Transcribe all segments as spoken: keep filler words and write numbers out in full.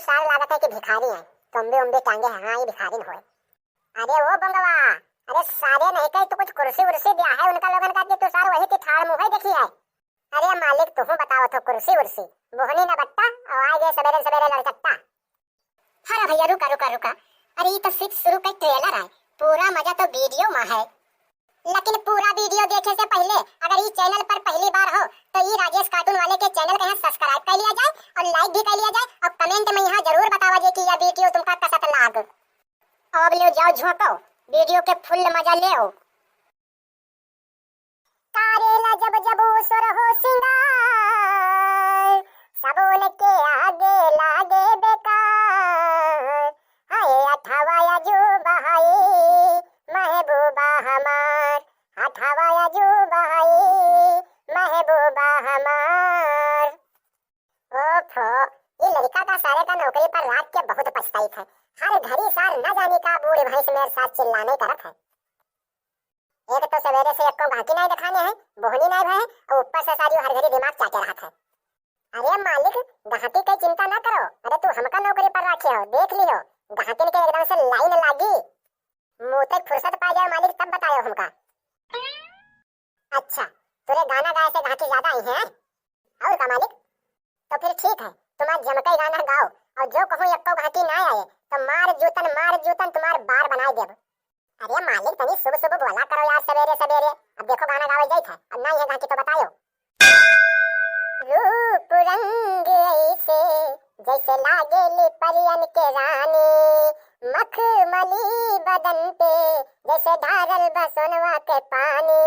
सार लागत है कि भिखारी है, तोम्बे उम्बे टांगे है, हाँ, ये भिखारी न होए। अरे ओ बंगवा, अरे सारे नहीं कही, तू कुछ कुर्सी उर्सी दिया है उनका लोगन का कि तू सार वही की ठाड़ मुँह है देखी है। अरे मालिक, तुहू बतावत हो कुर्सी उर्सी, बोहनी न बट्टा, और आ गए सबेरे सबेरे लड़चट्टा। अरे भैया, रुका, रुका, रुका। अरे, ई तो सिर्फ शुरू का ट्रेलर है, पूरा मजा तो वीडियो में है। लेकिन पूरा वीडियो देखे से पहले अगर ई चैनल पर पहली बार हो, तो ई राजेश कार्टून वाले के चैनल के यहाँ सब्सक्राइब कर लिया जाए और लाइक भी कर लिया जाए और कमेंट में यहाँ जरूर बतावा जे कि यह वीडियो तुमका कसत लाग। अब ले जाओ झोंको, वीडियो के फुल मजा ले। कारेला जब जब सोरहो सिंगार, सबोन के आगे लागे बेकार। हाय अठवा अजूबा हाय, महबूबा हमार। अठवा अजूबा हाय, महबूबा हमार। ओफो, ये लड़का का सारे का नौकरी पर राख के बहुत पछताइत है। हर घड़ी सार न जानी का बूढ़ भैंस मेरे साथ चिल्लाने करत है। एक तो सवेरे से एको गाहकी नाई देखाने है, बोहनी नाई भय है, और ऊपर से सारी हर घड़ी दिमाग चाटे रहत है। अरे मालिक, गाहकी के चिंता ना करो, अरे तू हमका नौकरी पर राखे हो, देख लियो, गाहकिन के एकदम से लाइन लागी। मुँह तक फुर्सत पा जाओ मालिक, तब बतायो हमका। अच्छा, तोरे गाना गाए से गाहकी ज्यादा आई है? और का मालिक? तो फिर ठीक है, तुम्हार जमकई गाना गाओ, और जो कहूँ एक्को गाहकी ना आए, तो मार जूतन, मार जूतन तुम्हार बार बनाए देब। अरे मालिक, तनी शुभ शुभ बोला करो यार सवेरे सवेरे। अब देखो गाना गावे जाइत है, अब ना ये गाहकी तो बतायो। रूप रंग ऐसे जैसे लागेली परियन के रानी, मखमली बदन पे जैसे ढारल बा सोनवा के पानी।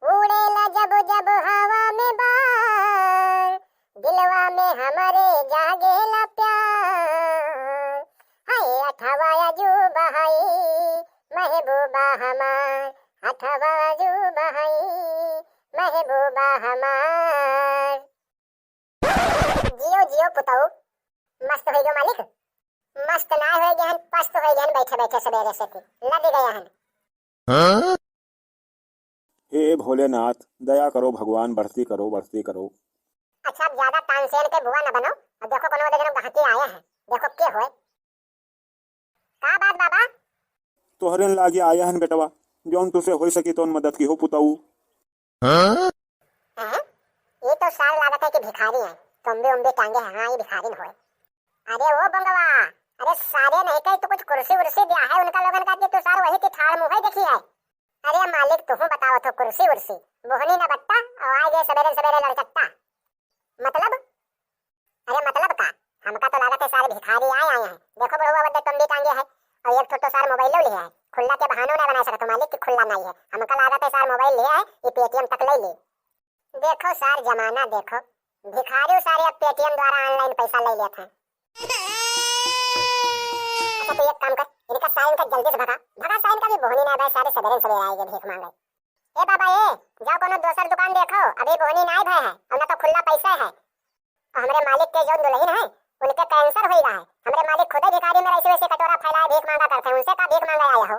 उड़ेला जब जब हवा में बार, दिलवा में हमरे जागेला प्यार। हाय अठवा अजूबा हाय, महबूबा हमार। अठवा अजूबा हाय, महबूबा हमार। जियो जियो पुतऊ, मस्त होइ गयो मालिक। मस्त ना होइ गए हन, पस्त होइ गए हन, बैठे बैठे सवेरे से थी लद गए हन। हाँ? हे भोलेनाथ, दया करो भगवान, बढ़ती करो, बढ़ती करो। अच्छा, अब ज्यादा तानसेन के बुआ न बनो। अब देखो कोनो वाले जन गाहकी आया है, देखो के होए। का बात बाबा? तोहरे लागे आया हन बेटवा, जौन तुसे होइ सकी तौन मदद की हो पुताऊ। हाँ? हैं? ये तो सार लागत है कि भिखारी है, तोम्बे उम्बे टांगे है। हाँ, ये भिखारी न होए। अरे ओ बंगवा, अरे सारे नहीं कही, तू कुछ कुर्सी उर्सी दिया है उनका लोगन का कि तू सार वही की ठाड़ मुँह है देखी है। अरे मालिक, तुहू बतावत हो कुर्सी उर्सी, बोहनी न बट्टा, और आ गए सवेरे सवेरे लड़चट्टा। मतलब? अरे मतलब का, हमका तो लागत है सारे भिखारी आए आए हैं। देखो बुढ़वा बदे तोम्बी टांगे है, और एक ठो तो सार मोबाइलो लिहे है। खुल्ला के बहानो ना बना सकत हो मालिक कि खुल्ला नहीं है। हमका लागत है सार मोबाइल लिहे है, ये पेटीएम तक ले ली। देखो सार जमाना देखो, भिखारी सारे अब पेटीएम द्वारा ऑनलाइन पैसा ले लेत हैं। अच्छा तू एक काम कर, इनका सार इनका जल्दी से भगा, भगा सार इनका भी बोहनी ना भाई, सारे सवेरे सवेरे आएंगे भीख मांगे। ए बाबा ए, जाओ कोनो दोसर दुकान देखो, अभी बोहनी नाई भय है, और ना तो खुल्ला पैसा है। और हमरे मालिक के जौन दुलहिन है, उनके कैंसर होई रहा है। हमरे मालिक खुदे भिखारी में ऐसे वैसे कटोरा फैलाए भीख मांगा करते हैं, उनसे का भीख मांगा आया हो?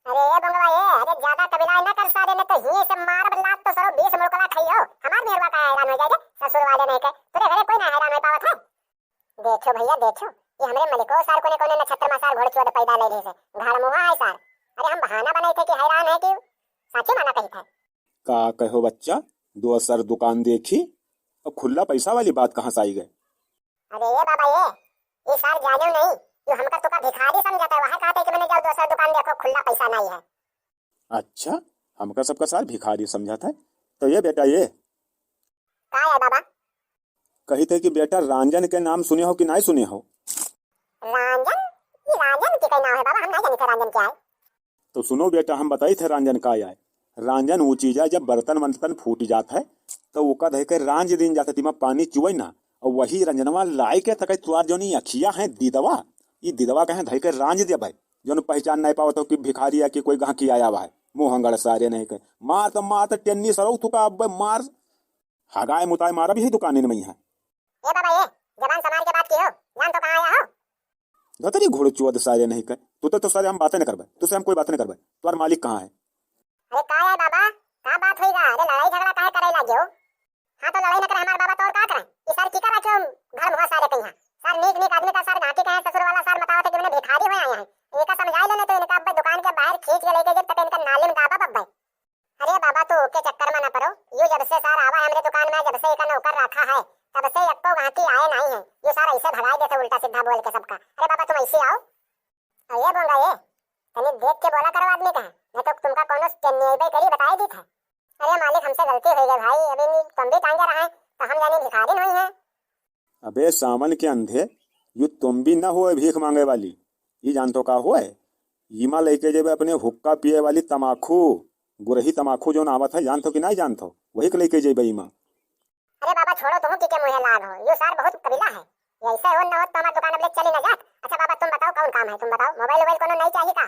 अरे ए बंगला ए, अरे ज्यादा कबिलाई ना कर सारे, नहीं तो हिये से मारब लात तो सरो बीस मुड़कला खाइयो। हमार मेहरवा का हैरान हो जाए ससुर वाले नहीं के, तेरे घरे कोई ना हैरान हो पावत है। देखो भैया देखो, ये हमरे मलिको सार कोने कोने नक्षत्र मा सार घोड़चोद पैदा ले रहे से। घर मुहा है सार। अरे हम बहाना बनाई थे कि हैरान है कि साची माना कही था। का कहो बच्चा, दोसर दुकान देखी? और खुल्ला पैसा वाली बात कहाँ से आई गए? अरे ये बाबा ये, ये सार जाने नहीं, ये हमका तुका भिखारी समझता है, वहाँ कहते कि मैंने जाओ दोसर दुकान देखो, खुल्ला पैसा नहीं है। अच्छा, हमका सबका सार भिखारी समझत है। तो ये बेटा ये। का है बाबा? कही थे कि बेटा रांजन के नाम सुने हो कि नहीं सुने हो? रांजन? ये रांजन के कई नाम है बाबा, हम नहीं जानी थे रांजन क्या है। तो सुनो बेटा, हम बताई थे रांजन का आय। रांजन वो चीज है, जब बर्तन वर्तन फूट जात है, तो ओका धइ के रांज दिन जात है, तिमा पानी चुवई ना, और वही रंजनवा लाई के तकई तुआर जौन ई अखिया है दीदवा, ई दीदवा कहे धइ के रांज देबे, जौन पहचान नहीं पावत हो कि भिखारी है कि कोई गाहकी आया हुआ है। मुहंगड़ सारे नहीं के मार तो मार तो टेन्नी सरऊ थुका अब मार। हगाए मुताए मारा भी है दुकान में है। ए बाबा ए, जबान संभाल के बात की हो, जान तो कहाँ आया हो? धतरी घोड़चोद सारे नहीं के, तू तो, तो सारे हम बातें न करबे, तुसे हम कोई बातें न करबे। तुआर मालिक कहाँ है? अरे का है बाबा, का बात होई गा? अरे लड़ाई झगड़ा काहे करे लागे हो? हाँ तो लड़ाई न करे हमार बाबा तो और का करे? ई सार की कर रखे हो घर मुहा सारे कहीं? सार नीक नीक आदमी का सार गांठी कहे, ससुर वाला सार बतावत है कि मने भिखारी हो आए हैं। इनका समझाई लेने तो इनका अब्बे दुकान के बाहर खींच के लेके जब तक इनका नाली में दाबा बब्बे। अरे बाबा, तू ओके चक्कर में ना पड़ो। यू जब से सार आवा हमरे दुकान में, जब से इका नौकर रखा है, तब से एक्को गांठी आए नहीं है। यू सार ऐसे भगाई देते उल्टा सीधा बोल के सबका। अरे बाबा, तुम ऐसे आओ। अरे बोंगा ये, तनी देख के बोला करो आदमी का, नहीं तो तुमका कोनो चेन्नई करी बताई दी था। अरे मालिक, हमसे गलती हो गई भाई, अभी नहीं तुम भी टांगे रहा है, तो हम जाने भिखारिन हुई हैं। अबे सावन के अंधे, यू तुम भी न होए भीख मांगे वाली। ई जानतो का होए? ईमा लेके जेबे अपने हुक्का पिए वाली तमाखू, गुरही तमाखू जौन आवत है, जानतो कि नहीं जानतो? वही के लेके जेबे ईमा। अरे बाबा छोड़ो, तुम की के मुँहे लाग हो, यो सार बहुत कबीला है। ये ऐसे हो न हो तो हमार दुकान अब ले चली न जात। अच्छा बाबा तुम बताओ कौन काम है, तुम बताओ, मोबाइल वोबाइल कोनो नहीं चाहिए का?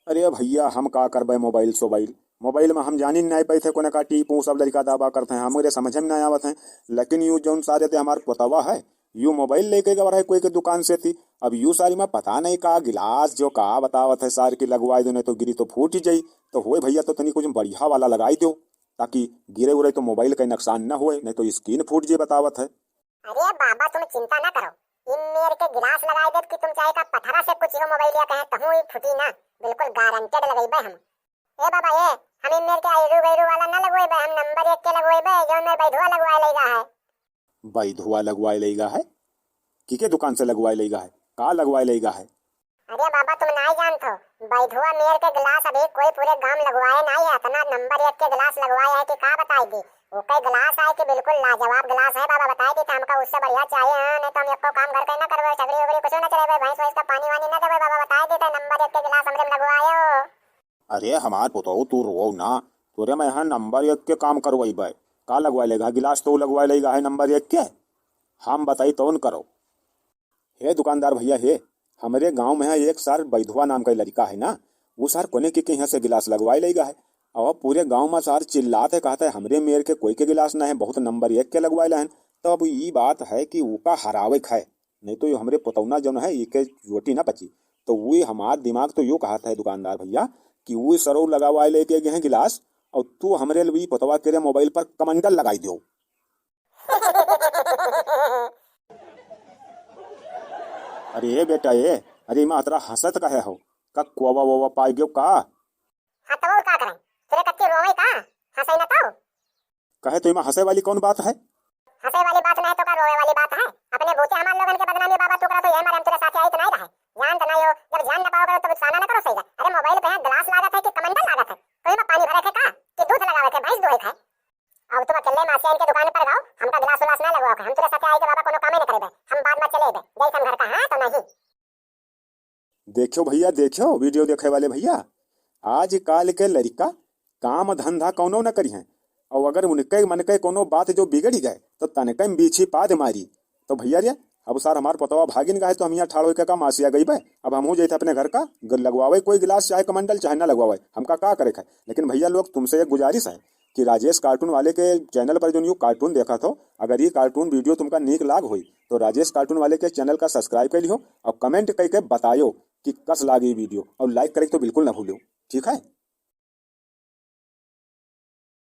अरे भैया, हम का करबे मोबाइल सोबाइल? मोबाइल में हम जानी नहीं पाई थे कोने का टीपू, सब लड़का दावा करते हैं, हमरे समझ में नहीं आवत है। लेकिन यू जौन सारे ते हमार पोतवा है, यू मोबाइल लेके गवा रहे कोई के दुकान से थी। अब यू सारी में पता नहीं का गिलास जो का बतावत है सार की लगवाई दो, नहीं तो गिरी तो फूट ही जाई। तो होए भैया, तो तनी कुछ बढ़िया वाला लगाई दो, ताकि गिरे उरे तो मोबाइल का नुकसान न होए, नहीं तो स्क्रीन फूट जे बतावत है। अरे बाबा, तुम चिंता ना करो, इन मेर के गिलास लगाई देब कि तुम चाहे का पथरा से कुछ हो मोबाइलिया कहे, तहूँ ही फूटी ना, बिल्कुल गारंटेड लगइबे हम। ए बाबा, ए, हम इन मेर के आयरू गैरू वाला ना लगवाइबे, हम नंबर एक के लगवाइबे, जौन मेर बैधुआ लगवाए लइगा है। बैधुआ लगवाए लइगा है? की के दुकान से लगवाए लइगा है? का लगवाए लइगा है? अरे बाबा, तुम नाई जानत हो, बैधुआ मेर के गिलास अभी कोई पूरे गांव लगवाए नाई है, इतना नंबर एक के गिलास लगवाए है कि का बताई दी। ओके गिलास आए कि बिल्कुल लाजवाब गिलास है बाबा, बताई दी तो हमका उससे बढ़िया चाहिए, हाँ, नहीं तो हम एको काम घर के ना करबे, सगड़ी उगड़ी कुछ ना चलेबे, भैंस वैंस का पानी वानी ना देबे बाबा, बताई दी तो नंबर एक के गिलास हमरे में लगवाए हो। अरे हमार पुतौ, तू रोओ ना, तोरे में यहाँ नंबर एक के काम करवाइबे, का लगवाए लेगा गिलास तो लगवाए लेगा है नंबर एक के, हम बताई तौन करो। हे दुकानदार भैया हे, हमरे गांव में है एक सार बैधुआ नाम का लड़का है ना, वो सार कोने के, के यहाँ से गिलास लगवाए लेगा है। और पूरे गांव में सार चिल्लात है, कहता है हमरे मेर के कोई के गिलास ना है, बहुत नंबर एक के लगवाए ला है। तो अब ई बात है कि उका हरावे के है, नहीं तो यो हमरे पुतौना जौन है, इके रोटी ना पची। तो वो हमार दिमाग तो यो कहत है दुकानदार भैया कि वो सरौ लगावाए लेके गए हैं गिलास, और तू हमरे लिए पुतवा के रे मोबाइल पर कमंडल लगाई दो। अरे ए बेटा ए, अरे इमा अतरा हंसत काहे हो? का कोवा वोवा पाई गयो का? हाँ तो और का करें? तेरे कत्ती रोवे का? हंसई ना तो। कहे तो इमा हंसे वाली कौन बात है? हंसे वाली बात ना है तो का रोवे वाली बात है? अपने बूते हमार लोगन के बदनामी बाबा तू करा तो यही मारे हम तेरे साथे आई तो नहीं रहे। जान तो नहीं हो, जब जान ना पाओ करो तो गुस्सा ना करो सही है। अरे मोबाइल पे यहाँ गिलास लागत है कि कमंडल लागत है? कोई में पानी भरे थे का? कि दूध लगावे थे, भैंस दुहे थे? अब तुम अकेले मासिया इनके दुकान पर जाओ, हमका गिलास उलास ना लगवाओ, हम तेरे साथे आई के बाबा कोनो कामे न करेबे, हम बाद में चले बे, जैसन घर का है तो नहीं। देखियो भैया, देखियो वीडियो देखे वाले भैया, आजकाल के लड़िका काम धंधा कौनो न करिहें, और अगर उनके मन के कोनो बात जो बिगड़ी गए तो तनके में बीछी पाद मारी। तो भैया रे, अब सार हमार पतवा भागिन गए तो हम यहाँ ठाड़ होके का मासिया गई बे। अब हमहू जैते अपने घर का ग-, लगवावे कोई गिलास चाहे कमंडल चाहे ना लगवावे, हमका का करे खाए। लेकिन भैया लोग तुमसे एक गुजारिश है कि राजेश कार्टून वाले के चैनल पर जो न्यू कार्टून देखा थो, अगर ये कार्टून वीडियो तुमका नीक लाग होई तो राजेश कार्टून वाले के चैनल का सब्सक्राइब कर लियो और कमेंट करके बतायो कि कस लागी वीडियो, और लाइक करे तो बिल्कुल ना भूलियो, ठीक है?